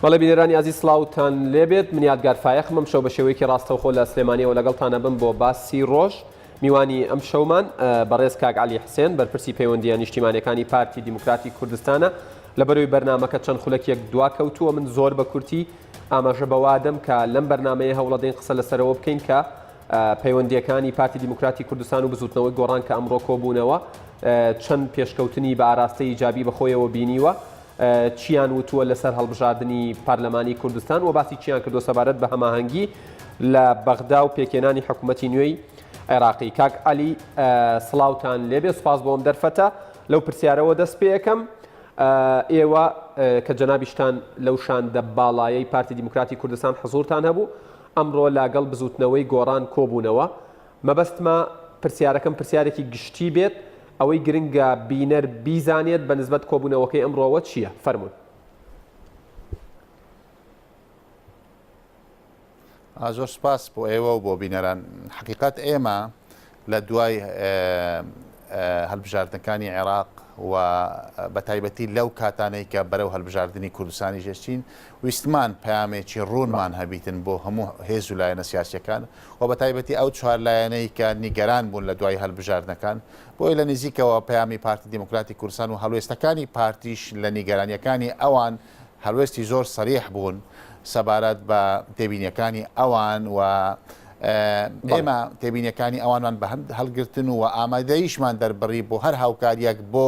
بەڵێ بینەرانی ئازیز سڵاوتان لێبێت من یادگار فایەقم ئەم شەو بە شێوەیەکی ڕاستەوخۆ لە سلێمانیەوە لەگەڵتان ئەبم بۆ باسی ڕۆژ میوانی ئەم شەومان بەڕێز کاک عەلی حسێن بەرپرسی پەیوەندیە نیشتیمانیەکانی پارتی دیموکراتی کوردستانە لەبەرەوەی بەرنامەکە چەند خولەکێک دوا کەوتووە من زۆر بە کورتی ئاماژە بەوادەم کە لەم بەرنمەیە هەوڵەدەین قسە لەسەرەوە بکەین کە پەیوەندیەکانی پارتی دیموکراتی کوردستان و بزوتنەوەی گۆڕان کە ئەمڕۆ کۆبوونەوە چەند پێشکەوتنی بە ئاراستەی ئیجابی بەخۆیەوە بینیوە چیان وتووە لەسەر هەڵبژاردنی پەرلەمانی کوردستان و باسی چیان کردو سەبارەت بە هەماهەنگی لە بەغدا و پێکهێنانی حکوومەتی نوێی عێراقی. کاک عەلی سڵاوتان لێبێ سوپاس بۆ ئەم دەرفەتە. لەو پرسیارەوە دەست پێ ئەکەم ئێوە کە جەنابیشتان لەو شاندە باڵایەی پارتی دیموکراتی کوردستان حزوورتان هەبوو ئەمڕۆ لاگەڵ بزووتنەوەی گۆڕان کۆبوونەوە مەبەستمە پرسیارەکەم پرسیارێکی گشتی بێت، ئەوەی گرنگە بینەر بیزانێت بە نسبەت کۆبوونەوەکەی ئەمڕۆوە چییە؟ فەرموون. زۆر سپاس بۆ ئێوە و بۆ بینەران. حەقیقەت ئێمە لە دوای هەلبژاردنەکانی عێراق و بە تایبەتی لەو کاتانەی کە بەرەو هەلبژاردنی کوردستانی ژێچین ویستمان پەیامێکی ڕوونمان هەبیتن بۆ هەموو هێز و لایەنە سیاسیەکان و بە تایبەتی ئەو چوار لایەنەی کە نیگەران بوون لە دوای هەلبژاردنەکان بۆیە لە نزیکەوە پەیامی پارتی دیموکراتی کوردستان و هەڵوێستەکانی پارتیش لە نیگەرانیەکانی ئەوان هەڵوێستی زۆر سەریح بوون سەبارەت بە تێبینیەکانی ئەوان و ئێمە تێبینیەکانی ئەوانمان بە هەند هەڵگرتن و ئامادەیشمان دەربڕی بۆ هەر هاوکاریەک بۆ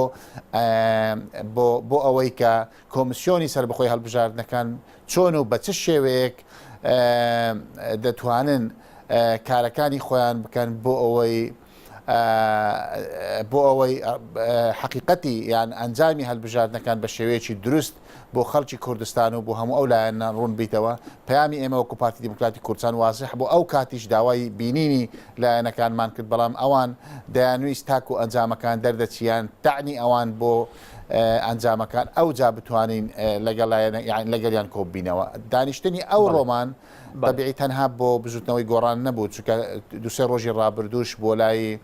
بۆ بۆ ئەوەی کە کۆمسیۆنی سەربەخۆی هەڵبژاردنەکان چۆن و بە چ شێوەیەک دەتوانن کارەکانی خۆیان بکەن بۆ ئەوەی بۆ ئەوەی حەقیقەتی یان ئەنجامی هەلبژاردنەکان بە شێوەیەکی دروست بۆ خەڵکی کوردستان و بۆ هەموو ئەو لایەنە ڕوون بیتەوە پەیامی ئێمە وەکو پارتی دیموکراتی کوردستان وازح بۆ ئەو کاتیش داوای بینینی لایەنەکانمان کرد بەڵام ئەوان دەیانویست تاکو ئەنجامەکان دەردەچیان تەعنی ئەوان بۆ ئەنجامەکان ئەوجا بتوانین لەگەڵ لەگەڵیان کۆببینەوە دانیشتنی ئەو ڕۆمان تەبیعی تەنها بۆ بزوتنەوەی گۆڕان نەبوو چونکە دوسێ ڕۆژی ڕابردووش بۆ لای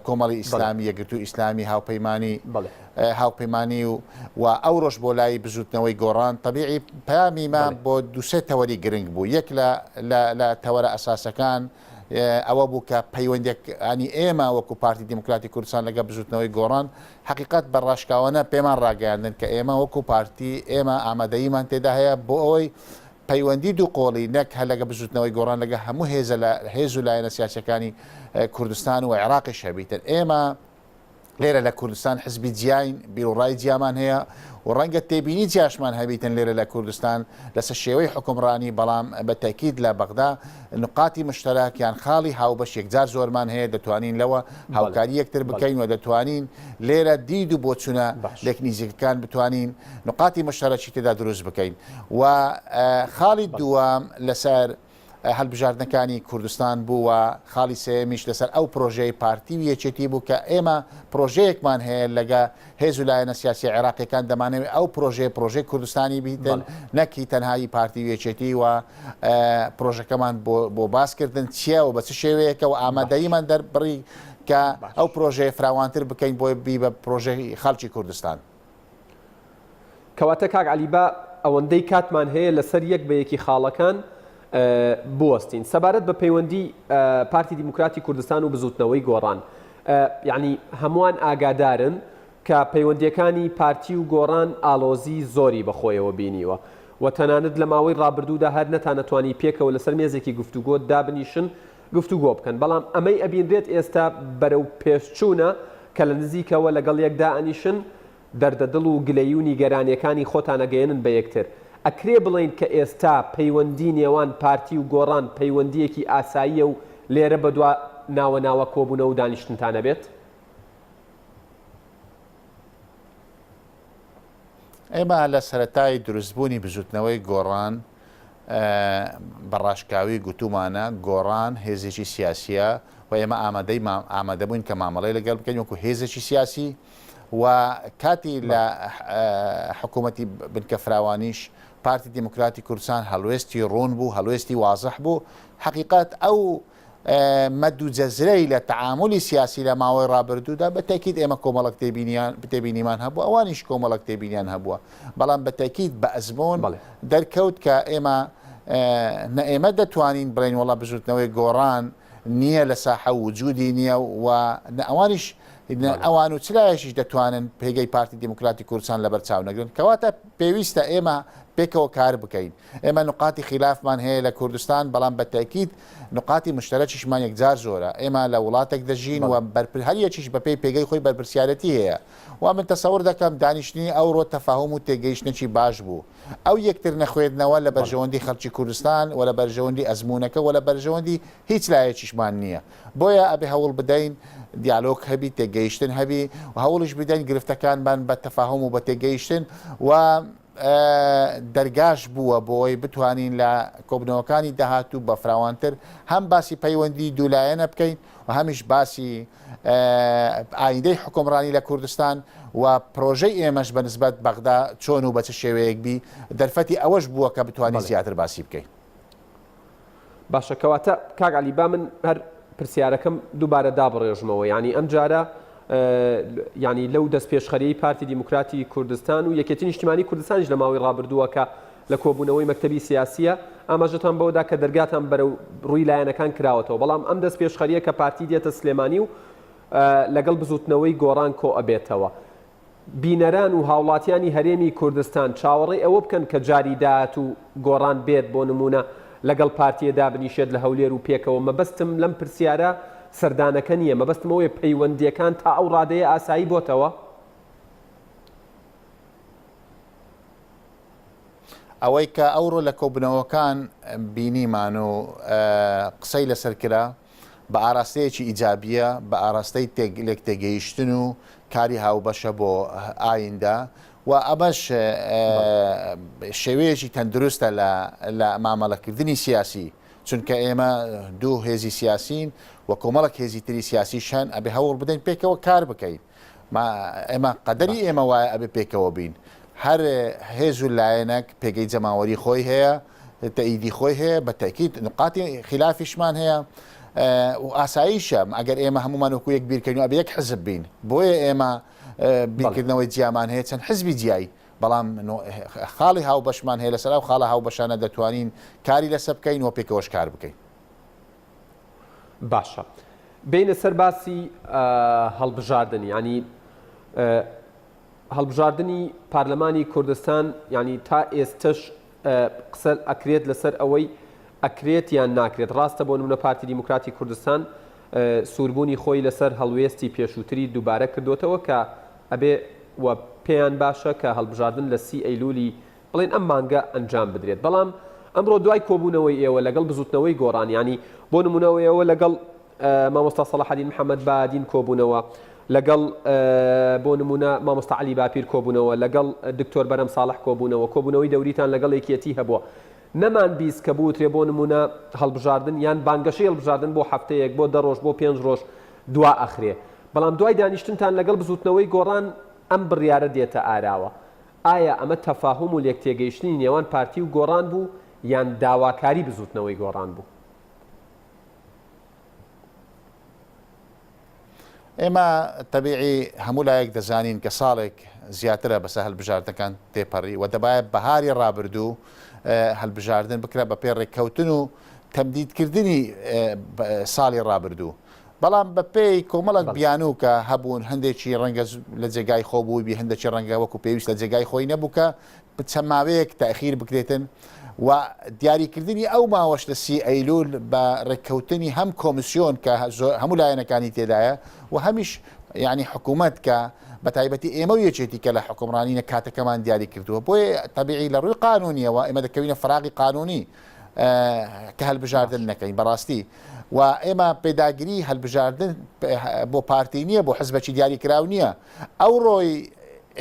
کۆمەڵی ئیسلامی یەکگرتوو ئیسلامی هاوپەیمانی هاوپەیمانی و و ئەو ڕۆژ بۆ لای بزوتنەوەی گۆڕان تەبیعی پەیامی ما بۆ دوسێ تەوەری گرنگ بوو یەک لە لە تەوەرە ئەساسەکان ئەوە بوو کە پەیوەندەکانی ئێمە وەکو پارتی دیموکراتی کوردستان لەگە بزوتنەوەی گۆڕان حقیقت بە ڕاشکاوانە پێمان ڕاگەیاندن کە ئێمە وەکو پارتی ئێمە ئامادەییمان تێدا هەیە بۆ ئەوەی پەیوەندی دووقۆڵی نەک هەر لەگە بزوتنەوەی گۆڕان لەگە هەموو هێزە لە هێز و لایەنە سیاسیەکانی کوردستان و عێراقیش هەبیتن ئێمە لێرە لە کوردستان حزبی جیاین بیروڕای جیامان هەیە و ڕەنگە تێبینی جیاشمان هەبیتن لێرە لە کوردستان لەسەر شێوەی حکومڕانی بەڵام بە تەکید لە بەغدا نقاتی مشتەرەک یان خاڵی هاوبەش یەکجار زۆرمان هەیە دەتوانین لەوە هاوکاری یەکتر بکەین و دەتوانین لێرە دید و بۆچونە لێک نیزیکەکان بتوانین نقاتی مشتەرەکی تێدا دروست بکەین و خاڵی دووەم لەسەر هەلبژاردنەکانی کوردستان بوو و خاڵی سێیەمیش لەسەر ئەو پرۆژەی پارتی و یەکێتی بوو کە ئێمە پرۆژەیەکمان هەیە لەگە هێز و لایەنە سیاسیە عێراقیەکان دەمانەوێت ئەو پرۆژەیە پرۆژەی کوردستانی بیتن نەک هی تەنها هی پارتی و یەکێتی و پرۆژەکەمان بۆ باسکردن چییە و بە چ شێوەیەکە و ئامادەییمان دەربڕی کە ئەو پرۆژەیە فراوانتر بکەین بۆی بی بە پرۆژەی خەڵکی کوردستان. کەواتە کاک عەلی با ئەوەندەی کاتمان هەیە لەسەر یەک بە یەکی خاڵەکان بوەستین. سەبارەت بە پەیوەندی پارتی دیموکراتی کوردستان و بزوتنەوەی گۆڕان یانی هەمووان ئاگادارن کە پەیوەندیەکانی پارتی و گۆڕان ئالۆزی زۆری بەخۆیەوە بینیوە و تەنانەت لە ماوەی ڕابردوودا هەر نەتانەتوانی پێکەوە لەسەر مێزێکی گفتوگۆ دابنیشن گفتوگۆ بکەن بەڵام ئەمەی ئەبینرێت ئێستا بەرەو پێشچوونە کە لە نزیکەوە لەگەڵ یەک دائەنیشن دەردە دڵ و گلەیی و نیگەرانیەکانی خۆتان ئەگەیەنن بە یەکتر. ئەکرێ بڵێین کە ئێستا پەیوەندی نێوان پارتی و گۆڕان پەیوەندیەکی ئاساییە و لێرە بەدوا ناوە ناوە کۆبونەوە و دانیشتنتان ئەبێت؟ ئێمە لە سەرەتای دروستبوونی بزوتنەوەی گۆڕان بە ڕاشکاوی گوتومانە گۆڕان هێزێکی سیاسیە و ئێمە ئامادەی ئامادەبووین کە مامەڵەی لەگەڵ بکەین وەکو هێزێکی سیاسی و کاتی لە حکوومەتی بنکە فراوانیش پارتی دیموکراتی کوردستان هەڵوێستی ڕوون بوو هەڵوێستی وازح بوو حقیقت ئەو. مەد و جەزرەی لە تەعامولی سیاسی لە ماوەی ڕابردوودا بە تەئکید ئێمە کۆمەڵک تێبینیان تێبینیمان هەبووە ئەوانیش کۆمەڵک تێبینیان هەبووە بەڵام بە تەئکید بە ئەزموون دەرکەوت کە ئێمە نە ئێمە دەتوانین بڵێین وەڵا بزوتنەوەی گۆڕان نییە لە ساحە و وجودی نییە و نە ئەوانیش ئەوان و چ لایەکیش دەتوانن پێگەی پارتی دیموکراتی کوردستان لەبەر چاو نەگرن کەواتە پێویستە ئێمە پێکەوە کار بکەین ئێمە نوقاتی خیلافمان هەیە لە کوردستان، بەڵام بە تەئکید نوقاتی موشتەرەکیشمان یەکجار زۆرە. ئێمە لە وڵاتێک دەژین و بەرپر هەر یەکیش بە پێی پێگەی خۆی بەرپرسیارێتی هەیە. وا من تەسەور دەکەم دانیشتنی ئەوڕۆ تەفاهوم و تێگەیشتنێکی باش بوو. ئەو یەکتر نەخوێندنەوە لە بەرژەوەندی خەڵکی کوردستان و لە بەرژەوەندی ئەزموونەکە و لە بەرژەوەندی هیچ لایەکیشمان نییە. بۆیە ئەبێ هەوڵ بدەین دیالۆگ هەبی، تێگەیشتن هەبی و هەوڵیش بدەین گرفتەکانمان بە تەفاهوم و بە تێگەیشتن و دەرگاش بووە بۆی بتوانین لە کۆبنەوەکانی داهاتوو بە فراوانتر هەم باسی پەیوەندی دوولایەنە بکەین و هەمیش باسی ئایندەی حکومڕانی لە کوردستان و پرۆژەی ئێمەش بە نسبەت بەغدا چۆن و بە چ شێوەیەک بی دەرفەتی ئەوەش بووە کە بتوانین زیاتر باسی بکەین. باشە کەواتە کاک عەلی با من هەر پرسیارەکەم دووبارە دابڕێژمەوە یعنی ئەم جارە یعنی لەو دەست پێشخەریی پارتی دیموکراتی کوردستان و یەکێتی نیشتیمانی کوردستانیش لە ماوەی ڕابردووە کە لە کۆبوونەوەی مەکتەبی سیاسیە ئاماژەتان بەوەدا کە دەرگاتان بەرەو ڕووی لایەنەکان کراوەتەوە بەڵام ئەم دەست پێشخەریە کە پارتی دێتە سلێمانی و لەگەڵ بزوتنەوەی گۆڕان کۆ ئەبێتەوە بینەران و هاوڵاتیانی هەرێمی کوردستان چاوەڕێی ئەوە بکەن کە جاری داهاتوو گۆڕان بێت بۆ نموونە لەگەڵ پارتیێ دابنیشێت لە هەولێر و پێکەوە مەبەستم لەم پرسیارە سەردانەکە نییە مەبەستم ئەوەیە پەیوەندییەکان تا ئەو ڕادەیە ئاسایی بۆتەوە؟ ئەوەی کە ئەوڕۆ لە کۆبوونەوەکان بینیمان و قسەی لەسەر کرا، بە ئاراستەیەکی ئیجابییە، بە ئاراستەی لێکتێگەیشتن و کاری هاوبەشە بۆ ئایندە و ئەمەش شێوەیەکی تەندروستە لە مامەڵەکردنی سیاسی، چونکە ئێمە دوو هێزی سیاسین و کۆمەڵێک هێزی تری سیاسیش هەن، ئەبێ هەوڵ بدەین پێکەوە کار بکەین. ئێمە قەدەری ئێمە وایە ئەبێ پێکەوە بین. هەر هێز و لایەنەک پێگەی جەماوەری خۆی هەیە، تەئیدی خۆی هەیە، بە تەئکید نوقاتی خیلافیشمان هەیە و ئاساییشە ئەگەر ئێمە هەموومان وەکو یەک بیرکەین و ئەبێ یەک حزب بین. بۆیە ئێمە بیرکردنەوەی جیامان هەیە، چەند حزبی جیای، بەڵام خاڵی هاوبەشمان هەیە، لەسەر ئەو خاڵە هاوبەشانە دەتوانین کاری لەسەر بکەین و پێکەوەش کار بکەین. باشە بێینە سەر باسی هەڵبژاردن یانی هەڵبژاردنی پارلەمانی کوردستان یانی تا ئێستش قسە ئەکرێت لەسەر ئەوەی ئەکرێت یان ناکرێت ڕاستە بۆ نمونە پارتی دیموکراتی کوردستان سووربوونی خۆی لەسەر هەڵوێستی پێشووتری دووبارە کردوتەوە کە ئەبێ و پێیان باشە کە هەڵبژاردن لە سی ئەیلولی بڵێن ئەم مانگە ئەنجام بدرێت بەڵام ئەمڕۆ دوای کۆبوونەوەی ئێوە لەگەڵ بزوتنەوەی گۆڕان یانی بۆ نمونەوە ئێوە لەگەڵ مامۆستا سەڵاحەدین محەممەد بادین کۆبوونەوە لەگەڵ بۆ نمونە مامۆستا عەلی باپیر کۆبوونەوە لەگەڵ دکتۆر بەرەم ساڵح کۆبوونەوە کۆبوونەوەی دەوریتان لەگەڵ یەکیەتی هەبووە نەمان 20 کە بوترێ بۆ نمونە هەڵبژاردن یان بانگەشەی هەڵبژاردن بۆ هەفتەیەک بۆ دە ڕۆژ بۆ پێنج ڕۆژ دوا ئەخرێ بەڵام دوای دانیشتنتان لەگەڵ بزوتنەوەی گۆڕان ئەم بڕیارە دێتە ئاراوە ئایا ئەمە تەفاهوم و لێکتێگەیشتنی نێوان پارتی و گۆڕان بوو یان داواکاری بزوتنەوەی گۆڕان بوو؟ ئێمە تەبیعی هەموو لایەک دەزانین کە ساڵێک زیاترە بەسەر هەلبژاردنەکان تێپەڕی و دەبایە بەهاری ڕابردوو هەلبژاردن بکرا بە پێ ڕێککەوتن و تەمدیدکردنی ساڵی ڕابردوو بەڵام بە پێی کۆمەڵک بیانوو کە هەبوون هەندێکی ڕەنگە لە جێگای خۆ بووبی هەندێکی ڕەنگە وەکو پێویست لە جێگای خۆی نەبوو کە چەند ماوەیەک تاخیر بکرێتن و دیاریکردنی ئەو ماوەش لە سی ئەیلول بە ڕێککەوتنی هەم کۆمیسیۆن کە هەموو لایەنەکانی تێدایە و هەمیش یعنی حکوومەت کە بە تایبەتی ئێمە و یەکێتی کە لە حکومڕانینە کاتەکەمان دیاری کردووە بۆیە تەبیعی لە ڕووی قانونیەوە ئێمە دەکەوینە فراغی قانونی کە هەلبژاردن نەکەین بەڕاستی و ئێمە پێداگری هەلبژاردن بۆ پارتی نییە بۆ حزبەکی دیاری کراو نییە ئەو ڕۆی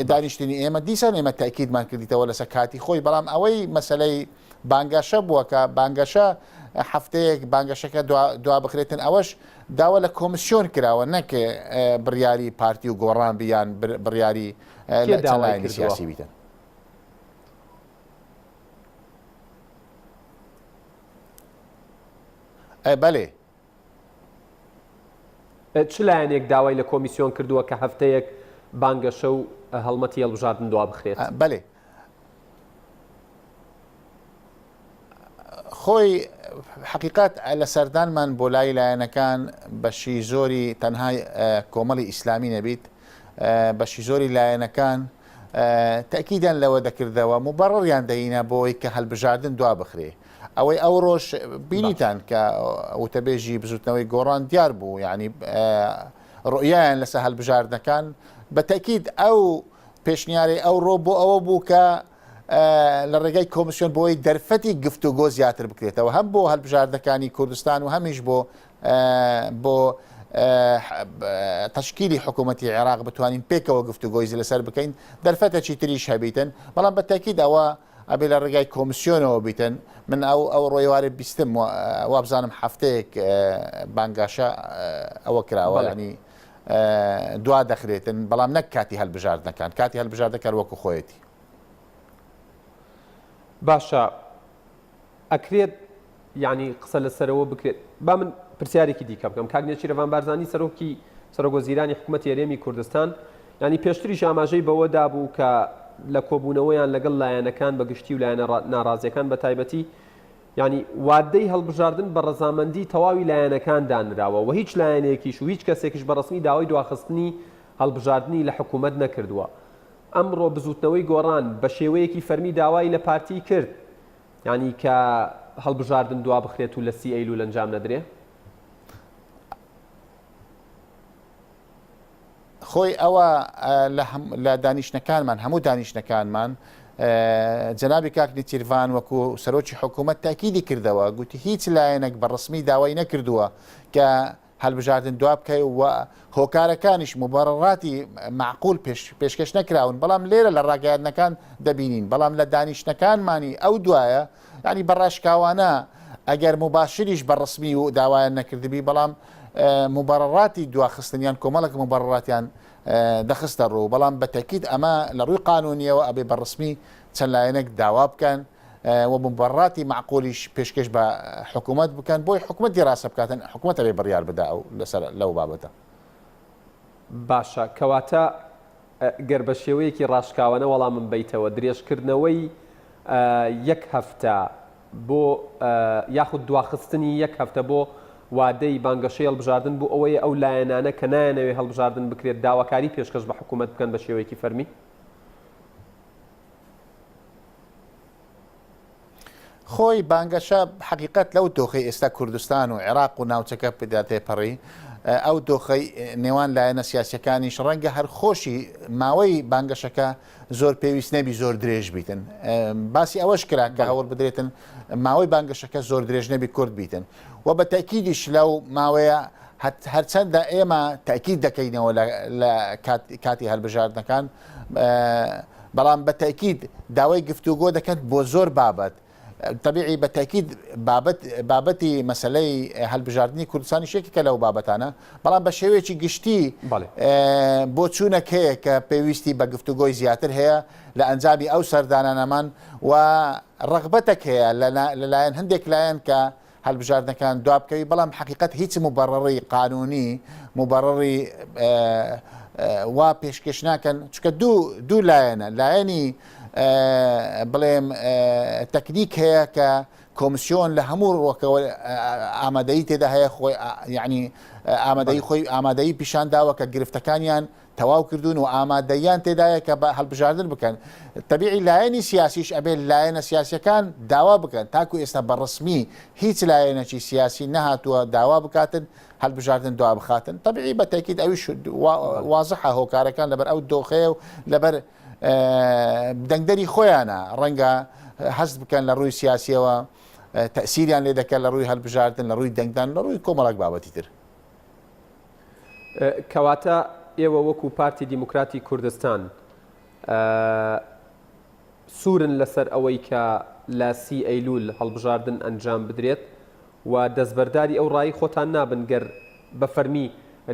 دانیشتنی ئێمە دیسان ئێمە تاکیدمان کردیتەوە لەسەر کاتی خۆی بەڵام ئەوەی مەسلەی بانگەشە بووە کە بانگەشە هەفتەیەک بانگەشەکە دوا بخرێتن ئەوەش داوا لە کۆمسیۆن کراوە نەک بڕیاری پارتی و گۆڕان بیان بڕیاری لە داوای سیاسی بیتن. بەلێ. چ لایەنێک داوای لە کۆمیسیۆن کردووە کە هەفتەیەک بانگەشە و هەڵمەتی هەڵبژاردن دوابخرێت؟ بەلێ. خۆی حەقیقەت لە سەردانمان بۆ لای لایەنەکان بەشی زۆری تەنها کۆمەڵی ئیسلامی نەبیت بەشی زۆری لایەنەکان تەکیدیان لەوە دەکردەوە مبەڕڕیان دەینا بۆی کە هەلبژاردن دوا بخرێ ئەوەی ئەو ڕۆژ بینیتان کە وتەبێژی بزوتنەوەی گۆڕان دیار بوو یعنی ڕۆیان لەسەر هەلبژاردنەکان بە تەکید ئەو پێشنیارەی ئەوڕۆ بۆ ئەوە بوو کە لە ڕێگای کۆمسیۆن بۆی دەرفەتی گفتوگۆ زیاتر بکرێتەوە هەم بۆ هەلبژاردەکانی کوردستان و هەمیش بۆ بۆ تشکیلی حکوومەتی عێراق بتوانین پێکەوە گفتوگۆی لەسەر بکەین دەرفەتەکی تریش هەبیتن بەڵام بە تاکید ئەوە ئەبێ لە ڕێگای کۆمسیۆنەوە بیتن من ئەو ئەو ڕۆیوارە بیستم وابزانم هەفتەیەک بانگاشە ئەوە کراوە ینی دوا دەخرێتن بەڵام نەک کاتی هەلبژاردنەکان کاتی هەلبژاردەکە وەکو خۆیەتی. باشە ئەکرێت یعنی قسە لەسەرەوە بکرێت با من پرسیارێکی دیکە بکەم کاک نێچیرەڤان بارزانی سەرۆکی سەرۆک وەزیرانی حکوومەتی هەرێمی کوردستان ینی پێشتریش ئاماژەی بەوە دابوو کە لە کۆبوونەوەیان لەگەڵ لایەنەکان بە گشتی و لایەنە ناڕازیەکان بە تایبەتی یانی وادەی هەڵبژاردن بە ڕەزامەندی تەواوی لایەنەکان دانراوە و هیچ لایەنێکیش و هیچ کەسێکیش بە ڕەسمی داوای دواخستنی هەڵبژاردنی لە حکوومەت نەکردووە. ئەمڕۆ بزووتنەوەی گۆڕان بە شێوەیەکی فەرمی داوای لە پارتی کرد یانی کە هەڵبژاردن دوابخرێت و لە سی ئەیلوول ئەنجام نەدرێ. خۆی ئەوە لە دانیشتنەکانمان هەموو دانیشتنەکانمان جەنابی کاک نێچیرڤان وەکو سەرۆکی حکوومەت تاکیدی کردەوە گوتی هیچ لایەنێک بە ڕسمی داوای نەکردووە کە هەلبژاردن دوا بکەی و هۆکارەکانیش مبەڕڕاتی معقول پێشکەش نەکراون بەڵام لێرە لە ڕاگەیاندنەکان دەبینین بەڵام لە دانیشتنەکانمانی ئەو دوایە یانی بە ڕاشکاوانە ئەگەر موباشریش بە ڕسمی و داوایان نەکردبی بەڵام موبەڕەڕاتی دواخستن یان کۆمەڵێک موبەڕەڕاتیان دەخستە ڕوو بەڵام بە تەکید ئەمە لە ڕووی قانونیەوە ئەبێ بە ڕسمی چەند لایەنێک داوا بکەن و موبەڕەڕاتی مەعقولیش پێشکێش بە حکوومەت بکەن بۆی حکوومەت دیراسە بکاتن حکوومەت ئەبێ بڕیار بدا ئەو لەسەر لەو بابەتە. باشە کەواتە گەر بە شێوەیەکی ڕاشکاوانە وەڵامم بەیتەوە، درێژکردنەوەی یەک هەفتە بۆ یاخود دواخستنی یەک هەفتە بۆ وادەی بانگەشەی هەڵبژاردن بۆ ئەوەیە ئەو لایەنانە کە نایانەوێ هەڵبژاردن بکرێت داواکاری پێشکەش بە حکوومەت بکەن بە شێوەیەکی فەرمی؟ خۆی بانگەشە حەقیقەت لەو دۆخەی ئێستا کوردستان و عێراق و ناوچەکە پێدا تێپەڕی ئەو دۆخەی نێوان لایەنە سیاسەکانیش ڕەنگە هەر خۆشی ماوەی بانگەشەکە زۆر پێویست نەبی زۆر درێژ بیتن باسی ئەوەش کرا کە هەوڵ بدرێتن ماوەی بانگەشەکە زۆر درێژ نەبی کورت بیتن و بە تەکیدیش لەو ماوەیە هەرچەندە ئێمە تاکید دەکەینەوە لە کاتی هەلبژاردنەکان بەڵام بە تەئکید داوای گفتوگۆ دەکەن بۆ زۆر بابەت تەبیعی بە تەئکید بابەت بابەتی مەسەلەی هەلبژاردنی کوردستانیش یەکێکە لەو بابەتانە بەڵام بە شێوەیەکی گشتی بۆچوونەک هەیە کە پێویستی بە گفتوگۆی زیاتر هەیە لە ئەنجامی ئەو سەردانانەمان و ڕەغبەتەک هەیە لەلایەن هەندێک لایەن کە هەلبژاردنەکان دوابکەوی بەڵام حەقیقەت هیچ موبەڕڕی قانونی موبەڕڕی وا پێشکێش ناکەن چکە دوو دوو لایەنە لایەنی بڵێم تەکنیک هەیە کە کۆمسیۆن لە هەموو ڕۆکەوە ئامادەی تێدا هەیە خۆی یعنی ئامادەی خۆی ئامادەی پیشان داوە کە گرفتەکانیان تەواو کردوون و ئامادەییان تێدایە کە بە هەڵبژاردن بکەن. تەبیعی لایەنی سیاسیش ئەبێ لایەنە سیاسیەکان داوا بکەن. تاکو ئێستا بە ڕەسمی هیچ لایەنەکی سیاسی نەهاتووە داوا بکاتن هەلبژاردن دوا بخاتن. تەبیعی بە تەکید ئەویش وازحە هۆکارەکان لەبەر ئەو دۆخەیە و لەبەر دەنگدەری خۆیانە ڕەنگە هەست بکەن لە ڕووی سیاسیەوە تەئسیریان لێ دەکەن لە ڕووی هەلبژاردن لە ڕووی دەنگدان لە ڕووی کۆمەڵێک بابەتی تر. کەواتە ئێوە وەکو پارتی دیموکراتی کوردستان سوورن لەسەر ئەوەی کە لە سی ئەیلول هەڵبژاردن ئەنجام بدرێت و دەستبەرداری ئەو ڕای خۆتان نابن گەر بە فەرمی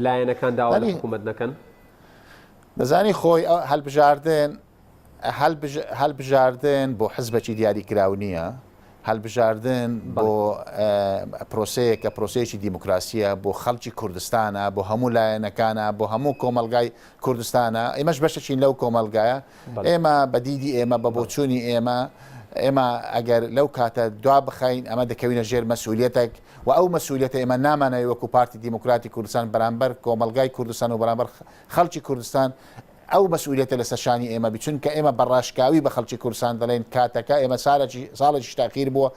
لایەنەکان داوا لە حکوومەت نەکەن؟ دەزانی خۆی هەلبژاردن هەلبژاردن بۆ حزبێکی دیاریکراو نییە. هەلبژاردن بۆ پرۆسەیەکە، پرۆسەیەکی دیموکراسییە، بۆ خەڵکی کوردستانە، بۆ هەموو لایەنەکانە، بۆ هەموو کۆمەڵگای کوردستانە، ئێمەش بەشێکین لەو کۆمەڵگایە، ئێمە بە دیدی ئێمە، بە بۆچوونی ئێمە، ئێمە ئەگەر لەو کاتە دوا بخەین، ئەمە دەکەوینە ژێر مەسئولیەتێک و ئەو مەسئولیەتە ئێمە نامانەوێت وەکو پارتی دیموکراتی کوردستان بەرامبەر کۆمەڵگای کوردستان و بەرامبەر خەڵکی کوردستان ئەو مەسئولیەتە لەسەر شانی ئێمە بی چونکە ئێمە بە ڕاشکاوی بە خەڵکی کوردستان دەڵێین کاتەکە ئێمە سالێکی ساڵێکیش تاخیر بووە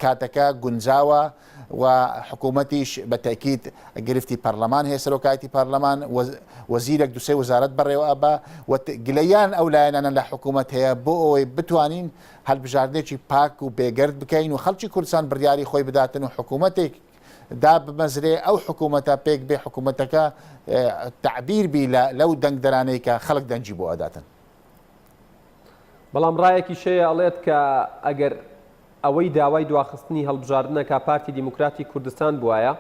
کاتەکە گونجاوە و حکوومەتیش بە تەکید گرفتی پەرلەمان هەیە سەرۆکایەتی پەرلەمان وەزیرێک دوسێ وەزارەت بەڕێوە ئەبا و گلەیان ئەو لایەنانە لە حکوومەت هەیە بۆ ئەوەی بتوانین هەلبژاردنێکی پاک و بێگەرد بکەین و خەڵکی کوردستان بڕیاری خۆی بداتن و حکوومەتێک دابمەزرێ ئەو حکوومەتە پێک بێ حکوومەتەکە تەعبیر بی لە لەو دەنگدەرانەی کە خەڵک دەنگی بۆ ئەداتن. بەڵام ڕایەکیش هەیە ئەڵێت کە ئەگەر ئەوەی داوای دواخستنی هەڵبژاردنەکە پارتی دیموکراتی کوردستان بوایە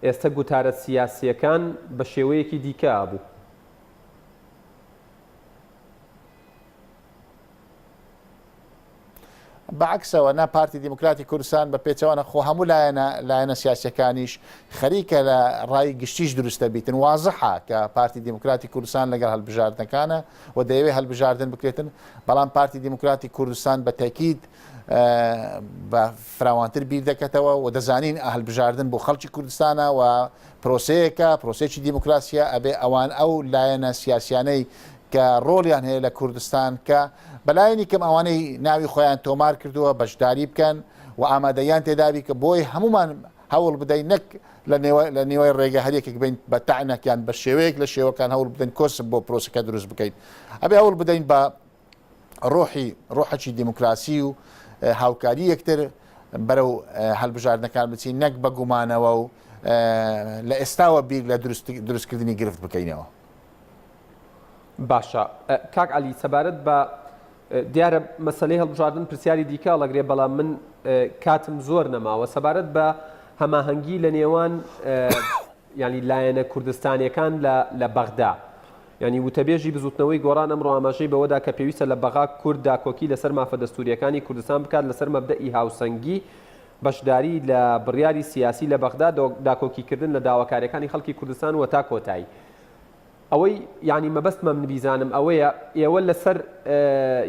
ئێستە گوتارە سیاسییەکان بە شێوەیەکی دیکە ئەبوو. بە عەکسەوە نا پارتی دیموکراتی کوردستان بە پێچەوانە خۆ هەموو لایەنە لایەنە سیاسیەکانیش خەریکە لە ڕای گشتیش دروستە بیتن وازحە کە پارتی دیموکراتی کوردستان لەگەڵ هەلبژاردنەکانە و دەیەوێ هەلبژاردن بکرێتن بەڵام پارتی دیموکراتی کوردستان بە تەکید بە فراوانتر بیر دەکەتەوە و دەزانین هەلبژاردن بۆ خەڵکی کوردستانە و پرۆسەیەکە پرۆسێکی دیموکراسیە ئەبێ ئەوان ئەو لایەنە سیاسیانەی کە ڕۆڵیان هەیە لە کوردستان کە بەلایەنی کەم ئەوانەی ناوی خۆیان تۆمار کردووە بەشداری بکەن و ئامادەیان تێدابی کە بۆی هەمومان هەوڵ بدەین نەک لە نێوە لە نێوەی ڕێگە هەر یەکێک بین بە تەعنەک یان بە شێوەیەک لە شێوەکان هەوڵ بدەین کۆسپ بۆ پرۆسەکە دروست بکەین ئەبێ هەوڵ بدەین بە ڕۆحی ڕۆحەکی دیموکراسی و هاوکاری یەکتر بەرەو هەلبژاردنەکان بچین نەک بە گومانەوە و لە ئێستاوە بیر لە دروستکردنی گرفت بکەینەوە. باشە کاک عەلی سەبارەت بە دیارە مەسلەی هەڵبژاردن پرسیاری دیکە هەڵەگرێ بەڵام من کاتم زۆر نەماوە سەبارەت بە هەماهەنگی لە نێوان ینی لایەنە کوردستانیەکان لە بەغدا ینی وتەبێژی بزوتنەوەی گۆڕان ئەمڕۆ ئاماژەی بەوەدا کە پێویستە لە بەغا کورد داکۆکی لەسەر مافە دەستوریەکانی کوردستان بکات لەسەر مەبدەئی هاوسەنگی بەشداری لە بڕیاری سیاسی لە بەغدا داکۆکیکردن لە داواکاریەکانی خەڵکی کوردستان و تا کۆتایی ئەوەی یانی مەبەستمە من بیزانم ئەوەیە ئێوە لەسەر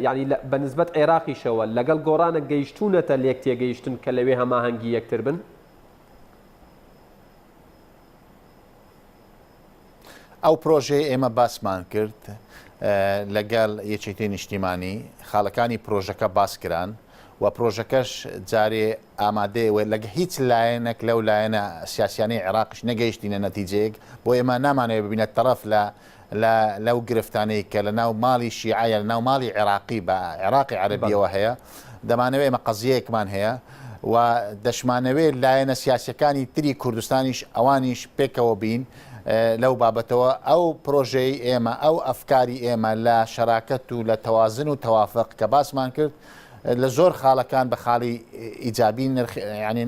یانی بە نسبەت عێراقیشەوە لەگەڵ گۆڕانە گەیشتوونەتە لێک تێگەیشتن کە لەوێ هەماهەنگی یەکتر بن؟ ئەو پرۆژەیە ئێمە باسمان کرد لەگەڵ یەکێتی نیشتیمانی خاڵەکانی پرۆژەکە باس کران و پرۆژەکەش جارێ ئامادەیە و لەگە هیچ لایەنەک لەو لایەنە سیاسیانەی عێراقیش نەگەیشتینە نەتیجەیەک، بۆ ئێمە نامانەوێت ببینە تەڕەف لە لە لەو گرفتانەی کە لە ناو ماڵی شیعە یا لە ناو ماڵی عێراقی بە عێراقی عەرەبیەوە هەیە، دەمانەوێت ئێمە قەزیەیەکمان هەیە و دەشمانەوێت لایەنە سیاسیەکانی تری کوردستانیش ئەوانیش پێکەوە بین لەو بابەتەوە ئەو پرۆژەی ئێمە ئەو ئەفکاری ئێمە لە شەراکەت و لە تەوازن و تەوافق کە باسمان کرد لە زۆر خاڵەکان بە خاڵی ئیجابی نرخ یعنی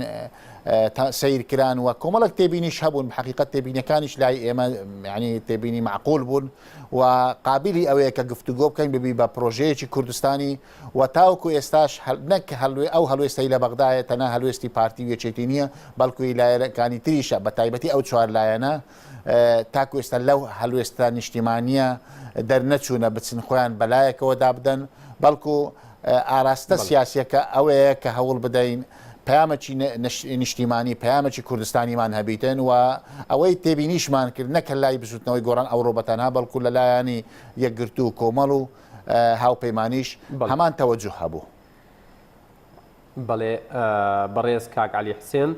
سەیر کران و کۆمەڵک تێبینیش هەبوون حقیقت تێبینەکانیش لای ئێمە یعنی تێبینی معقول بوون و قابلی ئەوەیە کە گفتوگۆ بکەین ببی بە پرۆژەیەکی کوردستانی و تاوەکو ئێستاش نەک هەلوێ ئەو هەلوێستەی لە بەغدایە تەنها هەلوێستی پارتی و یەکێتی نییە بەڵکو لایەنەکانی تریشە بە تایبەتی ئەو چوار لایەنە تاکو ئێستا لەو هەلوێستە نیشتیمانیە دەرنەچوونە بچن خۆیان بەلایەکەوە دابدەن بەڵکو ئاراستە سیاسیەکە ئەوەیە کە هەوڵ بدەین پەیامەکی نیشتیمانی پەیامەکی کوردستانیمان هەبیتن و ئەوەی تێبینیشمان کرد نەکە لای بزوتنەوەی گۆڕان ئەوڕۆ بەتەنها بەڵکو لە لایەنی یەکگرتوو کۆمەڵ و هاوپەیمانیش هەمان تەوەجوه هەبوو. بەڵێ بەڕێز کاک عەلی حسێن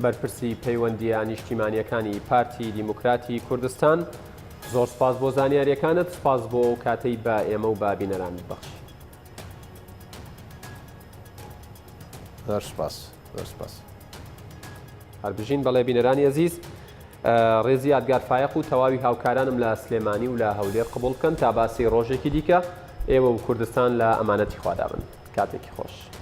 بەرپرسی پەیوەندییە نیشتیمانییەکانی پارتی دیموکراتی کوردستان زۆر سپاس بۆ زانیاریەکانت سپاس بۆ ئەو کاتەی بە ئێمە و بە بینەرانت بەخشی. زۆر سپاس زۆر سپاس. هەر بژین بەڵێ بینەرانی ئەزیز ڕێزی یادگار فایەق و تەواوی هاوکارانم لە سلێمانی و لە هەولێر قبوڵ بکەن تا باسی ڕۆژێکی دیکە ئێوە و کوردستان لە ئەمانەتی خوادا بن. کاتێکی خۆش.